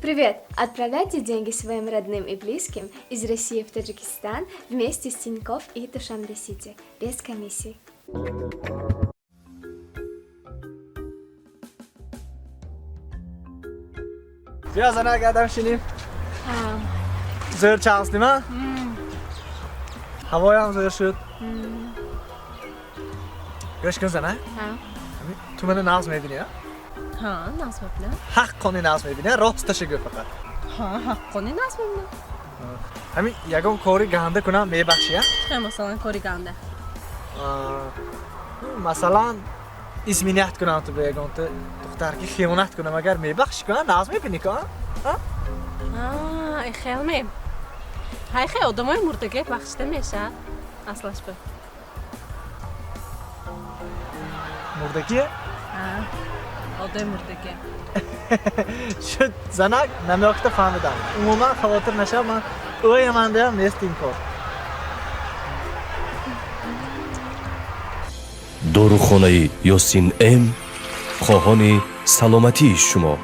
Привет! Отправляйте деньги своим родным и близким из России в Таджикистан вместе с Тинькофф и Душанбе Сити без комиссий. Биё, занак, адам шинем. Зӯр чанслим, а? Ҳавоям зӯр шуд. Гӯш кун, занак. Ту мана нағз мебинӣ, а? Ҳа, нағз мебинам. Ҳаққони нағз мебинӣ, росташа гӯ фақат. Ҳа, ҳаққони нағз мебинам. Ҳамин ягон кори ганда кунам, мебахшӣ, а? Чӣ, масалан, кори ганда? Масалан, изменять кунам ту ба ягонта духтар, ки хиёнат кунам агар, мебахшӣ ку, нағз мебинӣ ку, а? Хел ме? Ҳай, хел одамои мурдаге бахшида мешавад аслаш ба. Мурдагие? Одои мурдаге. Шуд, занак, намёкта фаҳмидам. Умуман хавотир нашав, ман ӯямандаям нест ин кор. Дорухонаи Ёсин М хоҳони саломатии шумо.